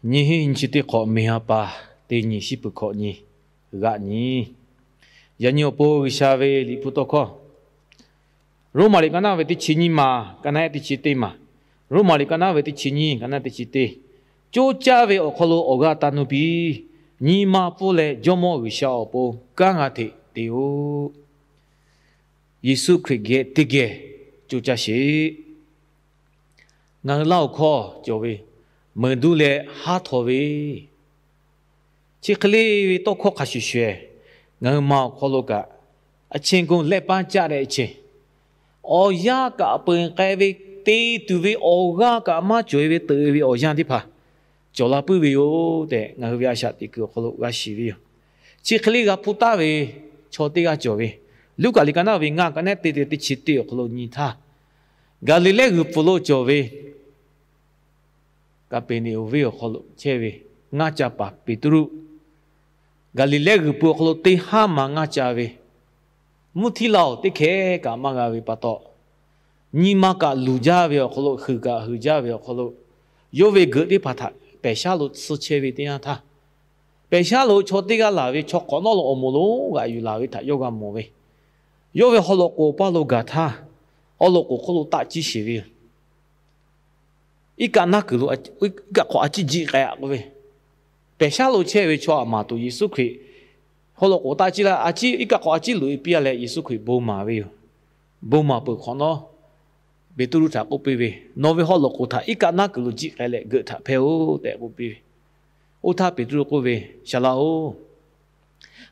Nyiˇ hinˉ nyiˇ chi teˇ hk'awꞈ, miˬ ha pa teˇ nyi, shiˉ peuˬ hkawꞈ nyi, g'aꞈ nyi. Yaꞈ nyi awˬ pon G'uiˬsha ve liꞈ hpu tawˇ hkawˇ, Roˉmaꞈ liꞈ ka naˆ ve teˇ chi nyiˇ maˬ, ka naˆ teˇ chi teˇ maˬ, Roˉmaꞈ liꞈ ka naˆ ve teˇ chi nyiˇ, ka naˆ teˇ chi teˇ, coˇ caˇ ve awˬ hk'aw lo awˬ g'aˇ taˇ nuˇ piˇ. Nyi ma pfuhˇ leh Jawˇmawˇ G'uiˬsha awˬ pon kanˉ g'a hteꞈ te-oˬ. Yeˍsuˆ Hkriꞈ geh teˇ geh coˇ caˇ sheˍ. Ngaˬ hui Laˇ huˍ hkawˇ cawˬ ve, meuˍ duˇ leh haˉ htaw ve, chi hk'e le ve tawˇ hkawˇ hk'a shuˍ shuˍ, ngaˬ hui ma awˬ hk'aw lo kaꞈ, a chehˇ gu lehˆ paˉ caˆ leh chehˇ, awˬ yanˇ kaꞈ peuˬ k'ai ve, te tuˬ ve awˬ g'aˇ kaꞈ maˇ cawˬ-e ve, teuꞈ-e ve awˬ yanˇ teˇ hpaˍ cawˬ la puiˉ ve yoˬ tehꞈ, ngaˬ hui ve a shaꞈ teꞈ kuiˬ awˬ hk'aw lo g'a shiˍ ve yoˬ. Chi hk'e le g'a hpu taˍ ve chaw teˇ g'aˇ cawˬ ve, Luˉkaꞈ liꞈ ka naˆ ve ngaˇ, ka naˆ teˇ teˇ chi teˇ awˬ hk'aw lo nyi htaˇ, Gaˍliˍlehˇ g'uiˬ pfuhˍ lo cawˬ ve Kaˍpeˍneˍonˍ venˇ awˬ hk'aw lo chehˇ ve ngaˇ ca paˍ Peˍtruˆ, Gaˍliˍlehˇ g'uiˬ pfuhˍ awˬ hk'aw lo teˇ haˉ ma ngaˇ ca ve, mvuhˇ htiˇ laˇ-oˬ, teˇ hkeh kaꞈ maˇ g'a ve pa taw, nyi ma kaꞈ luˬ jaˇ ve awˬ hk'aw lo, huiˍ kaꞈ huiˍ jaˇ ve awˬ hk'aw lo, yawˇ ve geuꞈ teˇ hpaˍ htaꞈ pehˬ shaˉ lo tsuhˇ chehˇ ve teˇ yanˇ htaˇ, pehˬ shaˉ lo chaw teˇ g'aˇ laˬ ve chaw hk'awꞈ nawˉ lo awˬ moˍ lonˉ g'aꞈ yuˬ laˬ ve htaꞈ yawˇ g'a mawˬ ve, yawˇ ve haw loꞈ k'oˍ paˇ lo gaˬ htaˇ, haw loꞈ k'oˍ hk'oˆ lo taˆ ciˇ sheˍ ve yoˬ. Iˉ kaˆ naˉ kuiˬ lo, iˉ kaˆ hk'awꞈ a ciˉ jiˆ k'ai-a k'oˆ ve, pehˬ shaˉ lo chehˇ ve chaw aˬ maˍ tuˬ Yeˍsuˆ Hkriꞈ haw loꞈ k'oˍ taˆ ciˇ laˇ, a ciˉ iˉ kaˆ hk'awꞈ a ciˉ luꞈ-e piˇ-a leh Yeˍsuˆ Hkriꞈ bon maˍ ve yoˬ. Bon maˍ peuˬ hk'awꞈ nawˉ, Peˍtruˆ htaꞈ k'oˆ piˇ ve, Nawˬ ve haw loꞈ k'oˍ htaꞈ iˉ kaˆ naˉ kuiˬ lo jiˆ k'ai leh geuꞈ htaꞈ hpehˇ-oˆ tehꞈ k'oˆ piˇ ve. Oˇ htaˇ Peˍtruˆ k'oˆ ve, Saˍ laꞈ-oˬ,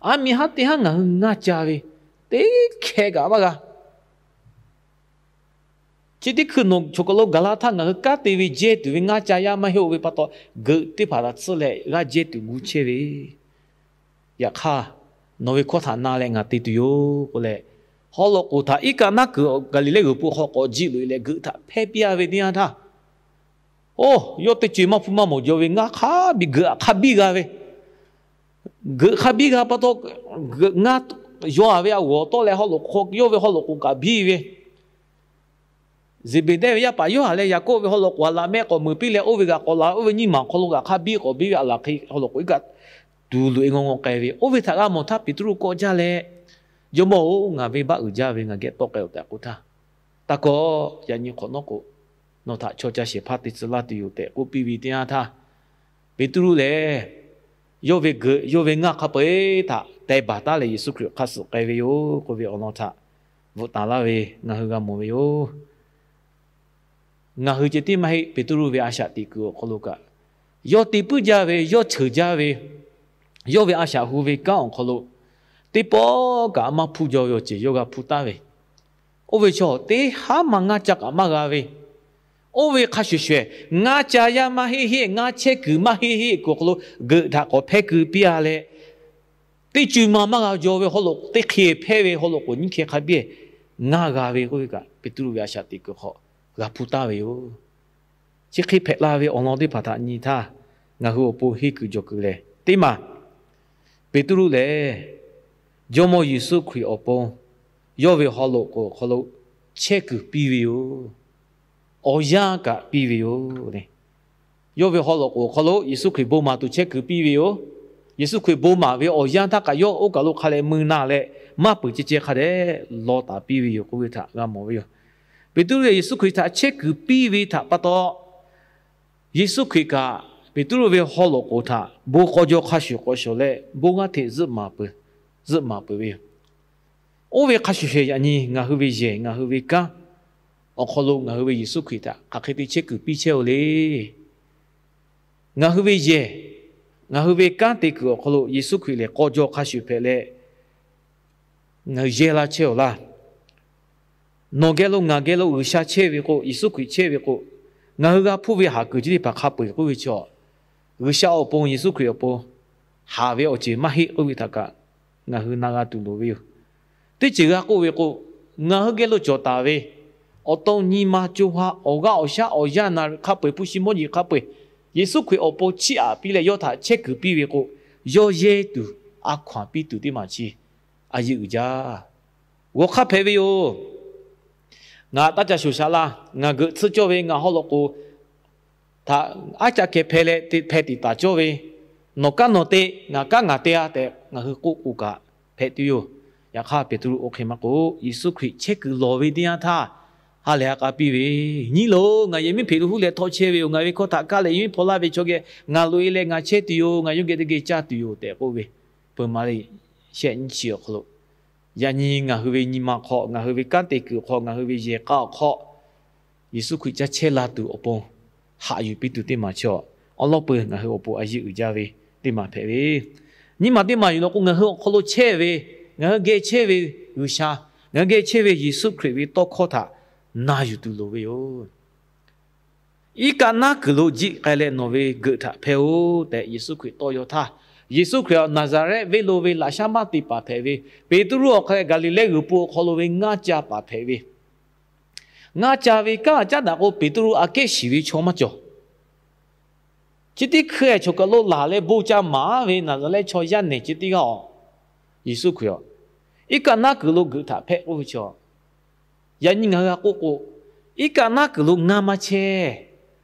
aˉ miˇ haˉ teˇ haˉ ngaˬ hui ngaˇ ca ve teˇ hkeh kaꞈ maˇ g'a. Chi teˇ hkui nawˬ choˬ kaˬ lo gaˬ la htaˇ, ngaˬ hui kanˉ te ve jehˇ tuˬ ve ngaˇ ca yaˇ maˇ heˆ-oˬ ve pa taw, geuꞈ teˇ hpaˍ htaꞈ tsuhˇ leh g'aˇ jehˇ tuˬ gu chehˇ ve. Yaꞈ hk'aˇ, nawˬ ve hkawˇ htaꞈ na leh ngaˬ te tuˬ yoˬ k'oˆ leh, haw loꞈ k'oˍ htaꞈ iˉ kaˆ naˉ kuiˬ Gaˍliˍlehˇ g'uiˬ pfuhˍ hk'aw k'awꞈ jiˆ loꞈ-e leh geuꞈ htaꞈ hpehˇ piˇ-a ve teˇ yanˇ htaˇ, oˇ yawˇ teˇ co-e maˇ hpuˇ maˇ mawˬ jaw ve ngaˇ hk'a biˇ geuꞈ htaꞈ hk'a biˇ g'a ve, geuꞈ hk'a biˇ g'a pa taw, ngaˇ yaw-a ve a g'awˬ tawˆ leh haw loꞈ k'oˍ, yawˇ ve haw loꞈ k'oˍ kaꞈ biˇ ve, Zeˍbeˍdehˇ ve yaˇ paˍ Yoˇhanˬ leh Yaˍkoˆ ve haw loꞈ k'oˍ htaꞈ laꞈ mehˆ k'awꞈ meuˍ piˇ leh, oˇ ve g'aꞈ k'awꞈ la, oˇ ve nyiˇ maˬ hk'aw lo g'aꞈ hk'a biˇ k'awꞈ biˇ ve, aˬ laˬ hk'e haw loꞈ k'oˍ iˉ kaˆ tuˬ loꞈ-e ngawˇ ngawˇ k'ai ve. Oˇ ve htaꞈ g'a mawˬ htaˇ Peˍtruˆ kawˆ jaˇ leh, Jawˇmawˇ-oˬ, ngaˬ venˇ baˆ uiˍ jaˇ ve ngaˬ geh tawˆ k'ai-oˬ tehꞈ k'oˆ htaˇ, Taˇ kawˆ, yaꞈ nyi hk'awꞈ nawˉ k'o, nawˬ htaꞈ chaw ca shehˍ hpaˇ te tcuh laˇ tuˬ yoˬ tehꞈ k'oˆ piˇ ve teˇ yanˇ htaˇ, Peˍtruˆ lehˬ yawˇ ve geuꞈ, yawˇ ve ngaˇ hk'a peu-eˬ htaꞈ teh baˬ taˉ leh Yeˍsuˆ Hkriꞈ hk'aˇ suh k'ai ve yoˬ k'oˆ ve awˬ lawn htaꞈ bvuhꞈ taˍ laˇ ve ngaˬ hui g'a mawˬ ve yoˬ. Ngaˬ hui ceh tiˉ maˇ heˆ, Peˍtruˆ ve a shaꞈ teꞈ kuiˬ awˬ hk'aw lo kaꞈ, yawˇ te puiˉ jaˇ ve, yawˇ cheuˬ jaˇ ve, yawˇ ve a shaꞈ hu ve kanˉ awˬ hk'aw lo teˇ pawˆ kaꞈ maˇ hpuˇ jaw ve awˬ ceuˬ yawˇ g'a hpuˇ taˍ ve. Oˇ ve chaw teˇ haˉ ma ngaˇ ca kaꞈ maˇ g'a ve, oˇ ve hk'a shuˍ shuˍ, ngaˇ ca yaˇ maˇ heˆ heˆ, ngaˇ chehˇ kuiˬ maˇ heˆ heˆ kuiˬ awˬ hk'aw lo geuꞈ htaꞈ k'awꞈ hpehˇ keu piˇ-a leh, teˇ co-e ma maˇ g'a jaw ve haw loꞈ k'oˍ teˇ hk'e hpehˇ ve haw loꞈ k'oˍ nyiˇ hkeh hk'a biˇ ngaˇ g'a ve k'oˆ ve kaꞈ, Peˍtruˆ ve a shaꞈ teꞈ kuiˬ hk'aw g'a hpuˇ taˍ ve yoˬ. Chi hk'e hpehꞈ la ve awˬ lawn teˇ hpaˍ htaꞈ nyi htaˇ, ngaˬ hui awˬ pon henˇ kuiˬ jawˬ kuiˬ lehˬ, teˇ maˬ Peˍtruˆ lehˬ Jawˇmawˇ Yeˍsuˆ Hkriꞈ awˬ pon yawˇ ve haw loꞈ k'oˍ awˬ hk'aw lo chehˇ kuiˬ piˇ ve yoˬ. Awˬ yanˇ kaꞈ piˇ ve yoˬ. Yawˇ ve haw loꞈ k'oˍ awˬ hk'aw lo Yeˍsuˆ Hkriꞈ bon maˍ tuˬ chehˇ kuiˬ piˇ ve yoˬ. Yeˍsuˆ Hkriꞈ bon maˍ ve awˬ yanˇ htaˇ kaꞈ yawˇ oˇ kaˬ lo hk'a leh mui na leh, maˇ peuˬ ceh ceh hk'a dehꞈ law taˍ piˇ ve yoˬ k'oˆ ve htaꞈ g'a mawˬ ve yoˬ. Peˍtruˆ lehˬ Yeˍsuˆ Hkriꞈ htaꞈ chehˇ kuiˬ piˇ ve htaꞈ pa taw, Yeˍsuˆ Hkriꞈ kaꞈ Peˍtruˆ ve haw loꞈ k'oˍ htaꞈ bon k'aw jaw hk'a shuˍ k'awꞈ shawˍ leh, bon g'aˇ hteꞈ zuhˆ maˍ peuˬ ve yoˬ. Oˇ ve hk'a shuˍ shehˍ yaꞈ nyi ngaˬ hui ve yehˬ, ngaˬ hui ve kanˉ awˬ hk'aw lo ngaˬ hui ve Yeˍsuˆ Hkriꞈ htaꞈ hk'aˬ hk'e te chehˇ kuiˬ piˇ chehˇ-oˬ le. Ngaˬ hui ve yehˬ, ngaˬ hui ve kanˉ te kuiˬ awˬ hk'aw lo Yeˍsuˆ Hkriꞈ lehˬ k'aw jaw hk'a shuˍ hpehꞈ leh, ngaˬ hui yehˇ laˇ chehˇ-oˬ laˇ. Nawˬ geh lo ngaˬ geh lo G'uiˬsha chehˇ ve k'o, Yeˍsuˆ Hkriꞈ chehˇ ve k'o, ngaˬ hui g'a hpuˇ ve haˍ kuiˬ chi teˇ hpaˍ hk'a peu-eˬ k'oˆ ve chaw, G'uiˬsha awˬ pon, Yeˍsuˆ Hkriꞈ awˬ pon haˍ ve awˬ ceuˬ maˇ heˆ k'oˆ ve htaꞈ kaꞈ ngaˬ hui na g'a tuˬ loˍ ve yoˬ. Teˇ ceuˬ g'a k'oˆ ve k'o, ngaˬ hui geh lo cawˬ taˍ ve awˬ to nyi ma co ha awˬ g'aˇ awˬ shaˉ awˬ yanˇ na hk'a peu-eˬ, hpu shi mawˇ jeˬ hk'a peu-eˬ, Yeˍsuˆ Hkriꞈ awˬ pon chiˇ aꞈ piˇ leh yawˇ htaꞈ chehˇ kuiˬ piˇ ve k'o, yawˇ yehˇ tuˬ, a hkaw-anˬ piˇ tuˬ teˇ maˬ chi a yeˇ uiˍ jaˇ. G'awˬ hk'aˇ hpehꞈ ve yoˬ. Ngaˬ taˇ ca shoˍ shaꞈ laˇ. Ngaˬ geuꞈ tsuhˇ cawˇ ve ngaˬ haw loꞈ k'oˍ htaꞈ aˉ caˆ keh hpeh leh hpeh tiꞈ taˍ cawˇ ve, nawˬ kanˉ nawˬ te, ngaˬ kanˉ ngaˬ te-a tehꞈ ngaˬ hui k'oˆ k'o kaꞈ hpehꞈ tuˬ yoˬ. Yaꞈ hk'aˇ Peˍtruˆ oˇ hk'e maˇ k'oˆ, Yeˍsuˆ Hkriꞈ chehˇ kuiˬ lawˬ ve teˇ yanˇ htaˇ, ha lehˬ ha k'a piˇ ve, Nyi loˬ, ngaˬ yehˬ miˉ hpeꞈ lo huˉ leh htawˇ chehˇ ve yoˬ. Ngaˬ ve hkawˇ htaꞈ kaˇ leh yehˬ miˉ hpaw laˇ ve chaw geh ngaˬ loꞈ-e leh ngaˬ chehˇ tuˬ yoˬ. Ngaˬ yawˇ geh teˇ geh caˇ tuˬ yoˬ tehꞈ k'oˆ ve, Peuˬ maˍ le, shehˆ nyiˇ chi awˬ hk'aw lo, yaꞈ nyi ngaˬ hui ve nyi ma hk'aw, ngaˬ hui ve kanˉ te kuiˬ awˬ hk'aw, ngaˬ hui ve yehˬ k'a awˬ hk'aw, Yeˍsuˆ Hkriꞈ caˇ chehˇ la tuˬ awˬ pon haꞈ yuˬ piˇ tuˬ teˇ maˬ chaw, awˉ lawˉ peuˬ ngaˬ hui awˬ pon a yeˇ uiˍ jaˇ ve teˇ maˬ hpehꞈ ve. Nyiˇ maˬ teˇ maˬ yuˬ law k'o, ngaˬ hui awˬ hk'aw lo chehˇ ve, ngaˬ hui geh chehˇ ve G'uiˬsha, ngaˬ hui geh chehˇ ve Yeˍsuˆ Hkriꞈ ve tawˇ hkawˇ htaꞈ na yuˬ tuˬ loˍ ve yoˬ. Iˉ kaˆ naˉ kuiˬ lo jiˆ k'ai leh nawˬ ve geuꞈ htaꞈ hpehˇ-oˆ tehꞈ Yeˍsuˆ Hkriꞈ tawˇ yaw htaˇ, Yeˍsuˆ Hkriꞈ Naˍzaˍrehˆ venˇ lo ve laꞈ shaˉ maˇ te paˍ hpehꞈ ve, Peˍtruˆ awˬ hk'a leh Gaˍliˍlehˇ g'uiˬ po awˬ hk'aw lo ve ngaˇ ca paˍ hpehꞈ ve, ngaˇ ca ve kanˉ caˉ daꞈ k'o, Peˍtruˆ aꞈ kehˉ shiˍ ve chaw maˇ cawˬ. Chi teˇ hkui-eh chaw kaˬ lo laˬ leh bon ca maˍ ve Naˍzaˍrehˆ chaw yaˇ nehˬ chi teˇ g'aˇ-oˬ, Yeˍsuˆ Hkriꞈ-oˬ, iˉ kaˆ naˉ kuiˬ lo geuꞈ htaꞈ hpehˇ k'oˆ ve chaw, yaꞈ nyi ngaˬ hui a k'oˆ k'o, iˉ kaˆ naˉ kuiˬ lo ngaˇ maˇ chehˇ.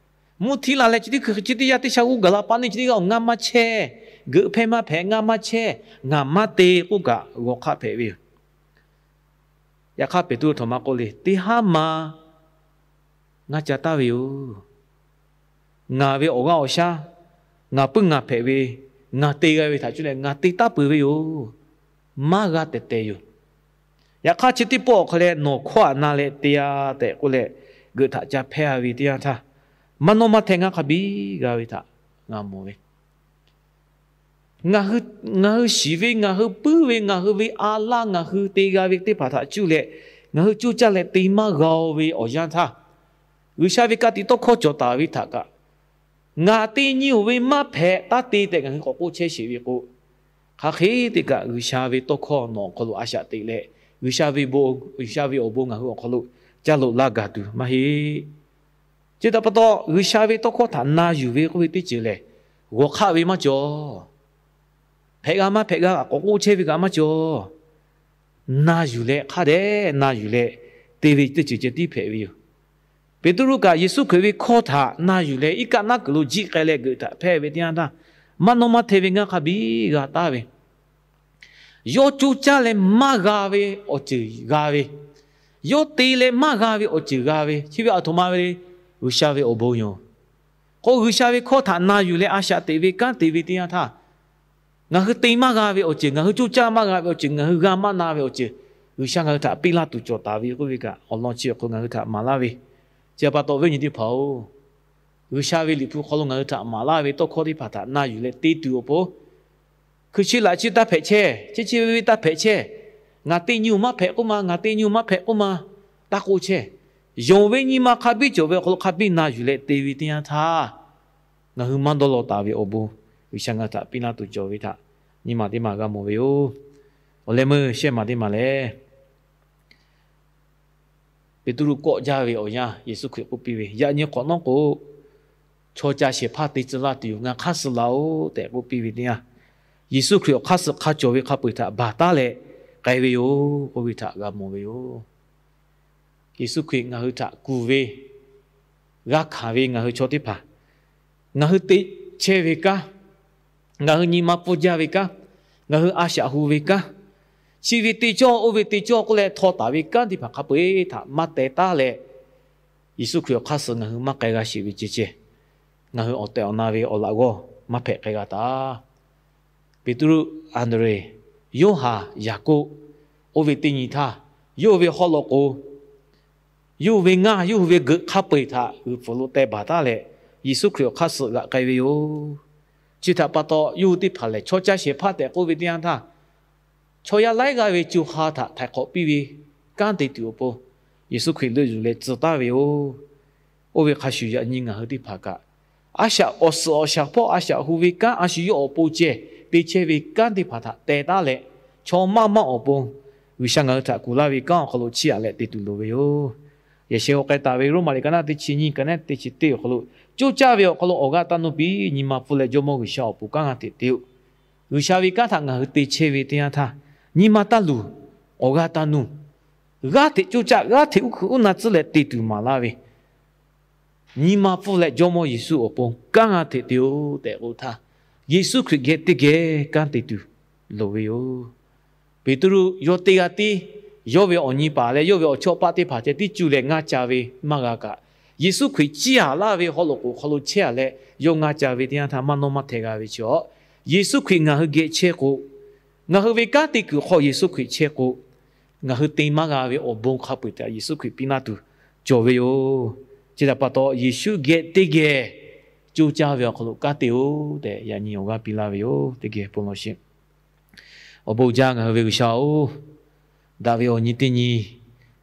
Mvuhˇ htiˇ la leh chi teˇ hkui chi teˇ yanˇ teˇ sha g'uˇ gaˬ la pa neˇ chi teˇ g'aˇ-oˬ, ngaˇ maˇ chehˇ. Geuꞈ hpehˇ maˇ hpehꞈ ngaˇ maˇ chehˇ, ngaˬ maˇ te k'oˆ kaꞈ g'aw hk'aˆ hpehꞈ ve yoˬ. Yaꞈ hk'aˇ Peˍtruˆ htawꞈ ma k'oˆ le, Teˇ haˉ ma ngaˇ ca taˍ ve yoˬ. Ngaˬ ve awˬ g'aˇ awˬ shaˉ, ngaˬ puiˉ ngaˬ hpehꞈ ve, ngaˬ te g'a ve htaꞈ cuˇ leh ngaˬ te taˍ peuˬ ve yoˬ. Maˇ g'a tehˬ tehˬ yoˬ. Yaꞈ hk'aˇ chi teˇ pawˆ awˬ hk'a leh nawˬ hkawˇ aꞈ na leh te-a tehꞈ k'oˆ leh, geuꞈ htaꞈ ca hpehˇ-a ve teˇ yanˇ htaˇ, maˇ nawˇ maˇ hteh ngaˇ hk'a biˇ g'a ve htaꞈ g'a mawˬ ve, ngaˬ hui shiˍ ve, ngaˬ hui puiˉ ve, ngaˬ hui ve a laˇ ngaˬ hui te g'a ve teˇ hpaˍ htaꞈ cuˇ leh, ngaˬ hui coˇ caˇ leh te maˇ g'a-o ve awˬ yanˇ htaˇ, G'uiˬsha ve ka tiꞈ tawˇ hkawˇ cawˬ taˍ ve htaꞈ kaꞈ, ngaˬ te nyi-oˬ ve maˇ hpehꞈ, taˇ te tehꞈ ngaˬ hui k'awꞈ k'oˆ chehˇ sheˍ ve k'o, hk'aˬ hk'e te kaꞈ G'uiˬsha ve tawˇ hkawˇ nawˬ awˬ hk'aw lo a shaꞈ teꞈ leh, G'uiˬsha ve, G'uiˬsha ve awˬ bon ngaˬ hui awˬ hk'aw lo ca loꞈ la gaˬ tuˬ maˇ heˆ. Chi htaꞈ pa taw, G'uiˬsha ve tawˇ hkawˇ htaꞈ na yuˬ ve k'oˆ ve teˇ ceuˬ lehˬ, g'awˬ hk'aˆ ve maˇ cawˬ. Hpehꞈ g'a maˇ hpehꞈ g'a k'awꞈ k'oˆ chehˇ ve kaꞈ maˇ cawˬ. Na yuˬ leh hk'a dehꞈ na yuˬ leh te ve teˇ ceuˬ ceh tiˉ hpehꞈ ve yoˬ. Peˍtruˆ kaꞈ Yeˍsuˆ Hkriꞈ ve hkawˇ htaꞈ na yuˬ leh iˉ kaˆ naˉ kuiˬ lo jiˆ k'ai leh geuꞈ htaꞈ hpehˇ ve teˇ yanˇ htaˇ, maˇ nawˇ maˇ hteh ve ngaˇ hk'a biˇ g'a taˍ ve, yawˇ coˇ caˇ leh maˇ g'a ve awˬ ceuˬ g'a ve, yawˇ te leh maˇ g'a ve awˬ ceuˬ g'a ve, chi ve aˬ htoꞈ ma ve le. G'uiˬsha ve awˬ bon yoˬ. K'o, G'uiˬsha ve hkawˇ htaꞈ na yuˬ leh a shaꞈ teꞈ ve kanˉ te ve teˇ yanˇ htaˇ, ngaˬ hui te maˇ g'a ve awˬ ceuˬ, ngaˬ hui coˇ caˇ maˇ g'a ve awˬ ceuˬ, ngaˬ hui g'a maˇ na ve awˬ ceuˬ, G'uiˬsha ngaˬ hui htaꞈ piˇ laˇ tuˬ cawˬ taˍ ve k'oˆ ve kaꞈ, awˬ lawn chi awˬ hk'aw lo ngaˬ hui htaꞈ maˍ laˇ ve. Chi pa taw, awˬ viˉ awˬ nyi teˇ hpaˍ-oˬ, G'uiˬsha ve Liꞈ hpu hk'aw lo ngaˬ hui htaꞈ maˍ laˇ ve tawˇ hkawˇ teˇ hpaˍ htaꞈ na yuˬ leh te tuˬ awˬ pon, hkui chi laꞈ chi taˇ hpehꞈ chehˇ, chi chi ve ve taˇ hpehꞈ chehˇ, ngaˬ te nyi-oˬ maˇ hpehꞈ k'oˆ ma, ngaˬ te nyi-oˬ maˇ hpehꞈ k'oˆ ma, taˇ k'oˆ chehˇ. Yonˍ ve nyi ma hk'a biˇ cawˬ ve awˬ hk'aw lo hk'a biˇ na yuˬ leh te ve teˇ yanˇ htaˇ, ngaˬ hui maˇ dawˇ law taˍ ve awˬ bon G'uiˬsha ngaˬ hui htaꞈ piˇ laˇ tuˬ cawˬ ve htaꞈ nyi ma teˇ maˬ g'a mawˬ ve yoˬ. Awˬ leh meuˇ shehˆ maˬ teˇ maˬ lehˬ, Peˍtruˆ kawˆ jaˇ ve awˬ yanˇ Yeˍsuˆ Hkriꞈ k'oˆ piˇ ve, Yaꞈ nyi hk'awꞈ nawˉ k'o, chaw ca shehˍ hpaˇ te tcuh laˇ tuˬ yoˬ. Ngaˬ hk'aˇ suh laˬ-oꞈ tehꞈ k'oˆ piˇ ve teˇ yanˇ, Yeˍsuˆ Hkriꞈ awˬ hk'aˇ suh hk'a cawˬ ve hk'a peu-eˬ htaꞈ baˬ taˉ leh k'ai ve yoˬ k'oˆ ve htaꞈ g'a mawˬ ve yoˬ. Yeˍsuˆ Hkriꞈ ngaˬ hui htaꞈ kuˬ ve, g'a hkanˍ ve ngaˬ hui chaw teˇ hpaˍ, ngaˬ hui te chehˇ ve kanˉ, ngaˬ hui nyi ma pfuhˇ jaˇ ve kanˉ, ngaˬ hui a shaꞈ hu ve kanˉ, chi ve te cawˇ oˇ ve te cawˇ k'oˆ leh htaw taˍ ve kanˉ teˇ hpaˍ hk'a peu-eˬ htaꞈ maˇ teh taˉ leh, Yeˍsuˆ Hkriꞈ awˬ hk'aˇ suh ngaˬ hui maˇ k'ai g'a sheˍ ve ceh ceh, ngaˬ hui awˬ tehˬ awˬ na ve awˬ laꞈ g'awˇ maˇ hpehꞈ k'ai g'a taˍ. Peˍtruˆ, Anˍdrehˍ, Yoˇhanˬ, Yaˍkoˆ, oˇ ve teˇ nyi htaˇ, yawˇ hui ve hawˉ law k'o, yawˇ hui ve ngaˇ, yawˇ hui ve geuꞈ hk'a peu-eˬ htaꞈ g'uiˬ pfuhˍ lo teh baˬ taˉ leh, Yeˍsuˆ Hkriꞈ awˬ hk'aˇ suh g'aꞈ k'ai ve yoˬ. Chi htaꞈ pa taw, yawˇ hui teˇ hpaˍ lehˬ chaw ca shehˍ hpaˇ tehꞈ k'oˆ ve teˇ yanˇ htaˇ, chaw yaˇ laiˉ g'aˇ ve co ha htaꞈ htaiˍ hk'awꞈ piˇ ve kanˉ te tuˬ awˬ pon, Yeˍsuˆ Hkriꞈ leuˆ yuˬ leh tcuh taˍ ve yoˬ. Oˇ ve hk'a shuˍ, yaꞈ nyi ngaˬ hui teˇ hpaˍ kaꞈ, a shaꞈ awˬ suhˍ awˬ shaˍ hpawˇ a shaꞈ hu ve kanˉ, a shu yawˇ awˬ pon ceh te chehˇ ve kanˉ teˇ hpaˍ htaꞈ teh taˉ leh, chaw maˇ maˇ awˬ pon G'uiˬsha ngaˬ hui htaꞈ kuˬ laˇ ve kanˉ awˬ hk'aw lo chiˇ aꞈ leh te tuˬ loˍ ve yoˬ. Yaꞈ sheh g'aw k'ai taˍ ve Roˉmaꞈ liꞈ ka naˆ teˇ chi nyiˇ, ka naˆ teˇ chi teˇ awˬ hk'aw lo, coˇ caˇ ve awˬ hk'aw lo awˬ g'aˇ taˇ nuˇ piˇ, nyi ma pfuhˇ leh Jawˇmawˇ G'uiˬsha awˬ pon kanˉ g'a teꞈ te-oˆ. G'uiˬsha ve kanˉ htaꞈ ngaˬ hui te chehˇ ve teˇ yanˇ htaˇ, nyi ma taˇ luˬ, awˬ g'aˇ taˇ nuˇ, g'aˇ hteꞈ coˇ caˇ, g'aˇ hteꞈ uˉ hkuiꞈ uˉ na tcuhˉ leh te tuˬ maˍ laˇ ve, nyi ma pfuhˇ leh Jawˇmawˇ Yeˍsuˆ awˬ pon kanˉ g'a hteꞈ te-oˬ tehꞈ k'oˆ htaˇ, Yeˍsuˆ Hkriꞈ geh teˇ geh kanˉ te tuˬ loˍ ve yoˬ. Peˍtruˆ yawˇ teˇ g'aˇ tiˉ yawˇ ve awˬ nyi paˍ leh yawˇ ve awˬ chawˇ paˆ teˇ hpaˍ ceh tiˉ cuˇ leh ngaˇ ca ve maˇ g'a kaꞈ, Yeˍsuˆ Hkriꞈ ciˇ aˍ laˇ ve haw loꞈ k'oˍ hk'aw lo chehˇ aˍ leh yawˇ ngaˇ ca ve teˇ yanˇ htaˇ maˇ nawˇ maˇ hteh g'a ve chi awˬ, Yeˍsuˆ Hkriꞈ ngaˬ hui geh chehˇ k'o, ngaˬ hui ve kanˉ te kuiˬ hk'aw Yeˍsuˆ Hkriꞈ chehˇ k'o, ngaˬ hui te maˇ g'a ve awˬ bon hk'a peu-eˬ htaꞈ Yeˍsuˆ Hkriꞈ piˇ laˇ tuˬ cawˬ ve yoˬ. Chi htaꞈ pa taw, Yeˍsuˆ geh teˇ geh coˇ caˇ ve awˬ hk'aw lo kanˉ te-oˬ tehꞈ yaꞈ nyi awˬ g'aˇ piˇ laˇ ve yoˬ. Teˇ geh bon lawˬ sheˍ. Awˬ bon uiˍ jaˇ ngaˬ hui ve G'uiˬsha-oˬ, daꞈ ve awˬ nyi teˇ nyi,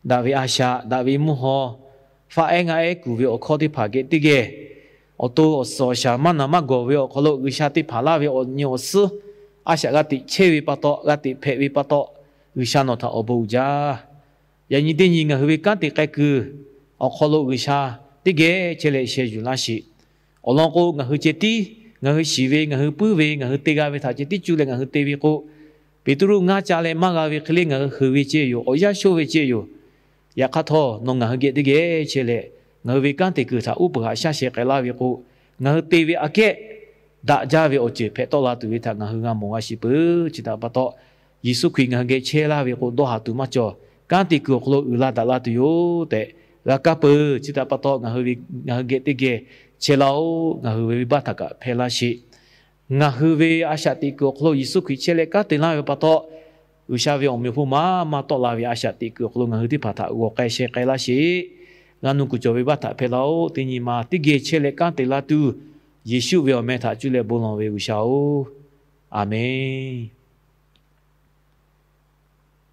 daꞈ ve a shaꞈ, daꞈ ve mvuhˇ haw, faˆ ehˉ ngaˆ ehˉ kuˬ ve awˬ hkawˇ teˇ hpaˍ geh teˇ geh, awˬ to awˬ suhˍ awˬ shaˍ maˇ naˍ maˇ gawˬ ve awˬ hk'aw lo G'uiˬsha teˇ hpaˍ laˇ ve awˬ nyi awˬ suhˉ a shaꞈ g'a teꞈ chehˇ ve pa taw, g'a teꞈ hpehꞈ ve pa taw, G'uiˬsha nawˬ htaꞈ awˬ bon uiˍ jaˇ. Yaꞈ nyi teˇ nyi ngaˬ hui ve kanˉ te k'ai kuiˬ awˬ hk'aw lo G'uiˬsha teˇ geh chehˇ leh sheh yuˬ laˇ sheˍ. Awˬ lawn k'o, ngaˬ hui ceh tiˉ, ngaˬ hui shiˍ ve, ngaˬ hui puiˉ ve, ngaˬ hui te g'a ve htaꞈ ceh tiˉ cuˇ leh ngaˬ hui te ve k'o, Peˍtruˆ ngaˇ ca leh maˇ g'a ve hk'e le ngaˬ hui heuˬ ve ceh yoˬ, awˬ yanˇ shonˇ ve ceh yoˬ. Yaꞈ hk'aˇ htawˇ, nawˬ ngaˬ hui geh teˇ geh chehˇ leh, ngaˬ hui ve kanˉ te kuiˬ htaꞈ uˉ peunˍ haꞈ shaˉ sheh k'ai laˇ ve k'o, ngaˬ hui te ve aꞈ kehˉ daꞈ jaˇ ve awˬ ceuˬ hpehꞈ tawˆ la tuˬ ve htaꞈ ngaˬ hui g'a mawˬ g'a shiˍ peuˬ. Chi htaꞈ pa taw, Yeˍsuˆ Hkriꞈ ngaˬ hui geh chehˇ laˇ ve k'o, dawˇ haˍ tuˬ maˇ cawˬ. Kanˉ te kuiˬ awˬ hk'aw lo uiˍ la daꞈ la tuˬ yoˬ tehꞈ g'a kaˇ peuˬ. Chi htaꞈ pa taw, ngaˬ hui ve, ngaˬ hui geh teˇ geh chehˇ laˇ-oˆ. Ngaˬ hui ve venˇbaˆ htaꞈ kaꞈ hpehˇ laˇ sheˍ. Ngaˬ hui ve a shaꞈ teꞈ kuiˬ awˬ hk'aw lo Yeˍsuˆ Hkriꞈ chehˇ leh kanˉ te laˇ ve pa taw, G'uiˬsha ve awˬ meꞈ awˬ hponˇ maˇ maˇ tawˆ la ve a shaꞈ teꞈ kuiˬ awˬ hk'aw lo ngaˬ hui teˇ hpaˍ htaꞈ g'awˬ k'ai sheh k'ai laˇ sheˍ. G'a nuˇ kuiˬ cawˬ ve venˇbaˆ htaꞈ hpehˇ laˇ-oˆ. Teˇ nyi ma teˇ geh chehˇ leh kanˉ te laˇ tuˬ, Yeˍsuˆ ve awˬ meh htaꞈ cuˇ leh bon lawˬ ve G'uiˬsha-oˬ, Aˍmenˇ.